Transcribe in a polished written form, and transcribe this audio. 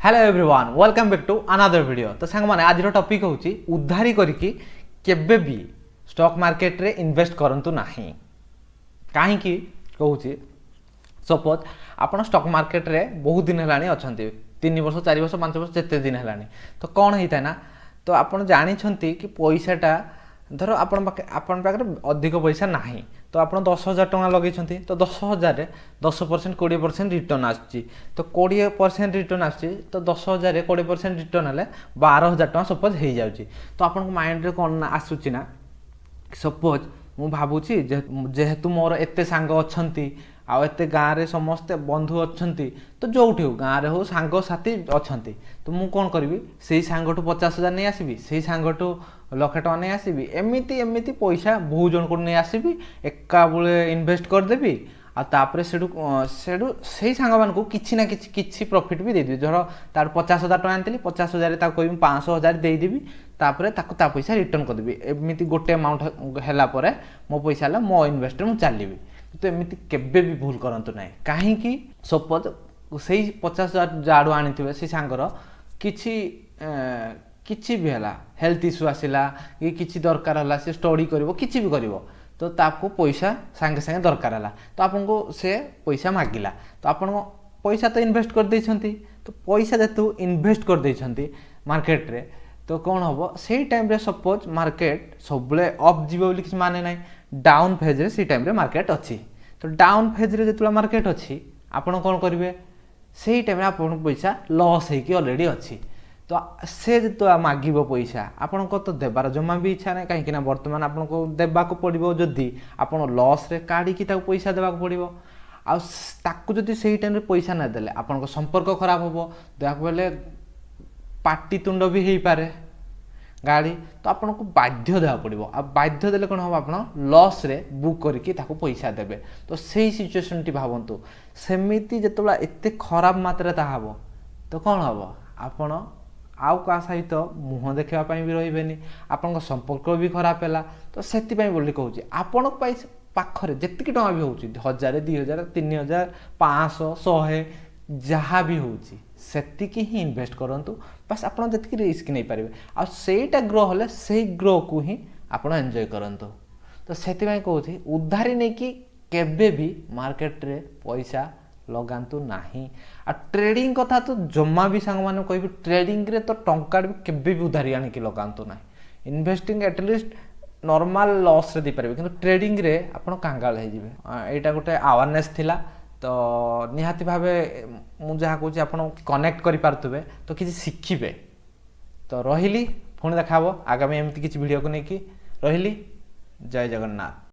Hello everyone, welcome back to another video. ତ ସାଙ୍ଗମାନେ, ଆଜିର ଟପିକ୍ ହେଉଛି ଉଧାରି କରିକି କେବେ ବି ଷ୍ଟକ୍ ମାର୍କେଟରେ ଇନଭେଷ୍ଟ କରନ୍ତୁ ନାହିଁ। କାହିଁକି କହୁଛି? ସପୋଜ୍ ଆପଣ ଷ୍ଟକ୍ ମାର୍କେଟରେ ବହୁତ ଦିନ ହେଲାଣି ଅଛନ୍ତି, 3 ବର୍ଷ, 4 ବର୍ଷ, 5 ବର୍ଷ, ଯେତେ ଦିନ ହେଲାଣି। ତ କ'ଣ ହେଇଥାଏ ନା, ତ ଆପଣ ଜାଣିଛନ୍ତି କି ପଇସାଟା ଧର ଆପଣ ପାଖରେ ଅଧିକ ପଇସା ନାହିଁ, ତ ଆପଣ 10,000 ଟଙ୍କା ଲଗେଇଛନ୍ତି। ତ 10,000ରେ 10%, 20% ରିଟର୍ନ ଆସୁଛି। ତ 20% ରିଟର୍ନ ଆସୁଛି, ତ 10,000ରେ 20% ରିଟର୍ନ ହେଲେ 12,000 ଟଙ୍କା ସପୋଜ୍ ହେଇଯାଉଛି। ତ ଆପଣଙ୍କ ମାଇଣ୍ଡରେ କ'ଣ ନା ଆସୁଛି ନା, ସପୋଜ୍ ମୁଁ ଭାବୁଛି ଯେହେତୁ ମୋର ଏତେ ସାଙ୍ଗ ଅଛନ୍ତି ଆଉ ଏତେ ଗାଁରେ ସମସ୍ତେ ବନ୍ଧୁ ଅଛନ୍ତି, ତ ଯେଉଁଠି ହଉ, ଗାଁରେ ହଉ, ସାଙ୍ଗସାଥି ଅଛନ୍ତି, ତ ମୁଁ କ'ଣ କରିବି? ସେଇ ସାଙ୍ଗଠୁ 50,000 ନେଇ ଆସିବି, ସେଇ ସାଙ୍ଗଠୁ ଲକ୍ଷେ ଟଙ୍କା ନେଇ ଆସିବି, ଏମିତି ଏମିତି ପଇସା ବହୁ ଜଣଙ୍କଠୁ ନେଇ ଆସିବି, ଏକାବେଳେ ଇନଭେଷ୍ଟ କରିଦେବି। ଆଉ ତାପରେ ସେଠୁ ସେଇ ସାଙ୍ଗମାନଙ୍କୁ କିଛି ନା କିଛି କିଛି ପ୍ରଫିଟ୍ ବି ଦେଇଦେବି। ଧର ତାର 50,000 ଟଙ୍କା ଆଣିଥିଲି, 50,000 ତାକୁ କହିବି 500 ହଜାର ଦେଇଦେବି, ତାପରେ ତାକୁ ତା ପଇସା ରିଟର୍ନ କରିଦେବି। ଏମିତି ଗୋଟେ ଆମାଉଣ୍ଟ ହେଲା ପରେ ମୋ ପଇସା ହେଲା, ମୋ ଇନଭେଷ୍ଟରେ ମୁଁ ଚାଲିବି। କିନ୍ତୁ ଏମିତି କେବେ ବି ଭୁଲ କରନ୍ତୁ ନାହିଁ। କାହିଁକି? ସପୋଜ୍ ସେଇ 50,000 ଯାହାଠୁ ଆଣିଥିବେ, ସେଇ ସାଙ୍ଗର କିଛି ବି ହେଲା, ହେଲ୍ଥ ଇସ୍ୟୁ ଆସିଲା କି କିଛି ଦରକାର ହେଲା, ସେ ଷ୍ଟଡି କରିବ, କିଛି ବି କରିବ, ତ ତାକୁ ପଇସା ସାଙ୍ଗେ ସାଙ୍ଗେ ଦରକାର ହେଲା, ତ ଆପଣଙ୍କୁ ସେ ପଇସା ମାଗିଲା। ତ ଆପଣ ପଇସା ତ ଇନଭେଷ୍ଟ କରିଦେଇଛନ୍ତି। ତ ପଇସା ଯେହେତୁ ଇନଭେଷ୍ଟ କରିଦେଇଛନ୍ତି ମାର୍କେଟରେ, ତ କ'ଣ ହେବ? ସେଇ ଟାଇମ୍ରେ ସପୋଜ୍ ମାର୍କେଟ ସବୁବେଳେ ଅପ୍ ଯିବ ବୋଲି କିଛି ମାନେ ନାହିଁ। ଡାଉନ୍ ଫେଜ୍ରେ ସେଇ ଟାଇମ୍ରେ ମାର୍କେଟ ଅଛି। ତ ଡାଉନ୍ ଫେଜ୍ରେ ଯେତେବେଳେ ମାର୍କେଟ ଅଛି, ଆପଣ କ'ଣ କରିବେ? ସେଇ ଟାଇମ୍ରେ ଆପଣଙ୍କ ପଇସା ଲସ୍ ହେଇକି ଅଲରେଡ଼ି ଅଛି। ତ ସେ ଯେତେବେଳେ ମାଗିବ ପଇସା, ଆପଣଙ୍କ ତ ଦେବାର ଜମା ବି ଇଚ୍ଛା ନାହିଁ। କାହିଁକି ନା ବର୍ତ୍ତମାନ ଆପଣଙ୍କୁ ଦେବାକୁ ପଡ଼ିବ, ଯଦି ଆପଣ ଲସ୍ରେ କାଢ଼ିକି ତାକୁ ପଇସା ଦେବାକୁ ପଡ଼ିବ। ଆଉ ତାକୁ ଯଦି ସେଇ ଟାଇମ୍ରେ ପଇସା ନ ଦେଲେ ଆପଣଙ୍କ ସମ୍ପର୍କ ଖରାପ ହେବ, ଦେବାକୁ ହେଲେ ପାଟିତୁଣ୍ଡ ବି ହେଇପାରେ, ଗାଳି। ତ ଆପଣଙ୍କୁ ବାଧ୍ୟ ଦେବାକୁ ପଡ଼ିବ। ଆଉ ବାଧ୍ୟ ଦେଲେ କ'ଣ ହେବ? ଆପଣ ଲସ୍ରେ ବୁକ୍ କରିକି ତାକୁ ପଇସା ଦେବେ। ତ ସେଇ ସିଚୁଏସନ୍ଟି ଭାବନ୍ତୁ। ସେମିତି ଯେତେବେଳେ ଏତେ ଖରାପ ମାତ୍ରାରେ ତାହା ହେବ, ତ କ'ଣ ହେବ? ଆପଣ ଆଉ କାହା ସହିତ ମୁହଁ ଦେଖିବା ପାଇଁ ବି ରହିବେନି, ଆପଣଙ୍କ ସମ୍ପର୍କ ବି ଖରାପ ହେଲା। ତ ସେଥିପାଇଁ ବୋଲି କହୁଛି, ଆପଣଙ୍କ ପାଇଁ ପାଖରେ ଯେତିକି ଟଙ୍କା ବି ହେଉଛି, 1000, 2000, 3000, 500, 100, ଯାହା ବି ହେଉଛି, ସେତିକି ହିଁ ଇନଭେଷ୍ଟ କରନ୍ତୁ। ବାସ୍, ଆପଣ ଯେତିକି ରିସ୍କ ନେଇପାରିବେ। ଆଉ ସେଇଟା ଗ୍ରୋ ହେଲେ ସେଇ ଗ୍ରୋକୁ ହିଁ ଆପଣ ଏନ୍ଜୟ କରନ୍ତୁ। ତ ସେଥିପାଇଁ କହୁଛି, ଉଧାରି ନେଇକି କେବେ ବି ମାର୍କେଟରେ ପଇସା ଲଗାନ୍ତୁ ନାହିଁ। ଆଉ ଟ୍ରେଡ଼ିଂ କଥା ତ ଜମା ବି, ସାଙ୍ଗମାନଙ୍କୁ କହିବି, ଟ୍ରେଡ଼ିଂରେ ତ ଟଙ୍କାଟେ ବି କେବେ ବି ଉଧାରି ଆଣିକି ଲଗାନ୍ତୁ ନାହିଁ। ଇନଭେଷ୍ଟିଂ ଆଟଲିଷ୍ଟ ନର୍ମାଲ ଲସ୍ରେ ଦେଇପାରିବେ, କିନ୍ତୁ ଟ୍ରେଡ଼ିଂରେ ଆପଣ କାଙ୍ଗାଳ ହେଇଯିବେ। ଏଇଟା ଗୋଟେ ଆୱାରନେସ୍ ଥିଲା। ତ ନିହାତି ଭାବେ ମୁଁ ଯାହା କହୁଛି ଆପଣ କନେକ୍ଟ କରିପାରୁଥିବେ, ତ କିଛି ଶିଖିବେ। ତ ରହିଲି, ପୁଣି ଦେଖା ହେବ ଆଗାମୀ ଏମିତି କିଛି ଭିଡ଼ିଓକୁ ନେଇକି। ରହିଲି, ଜୟ ଜଗନ୍ନାଥ।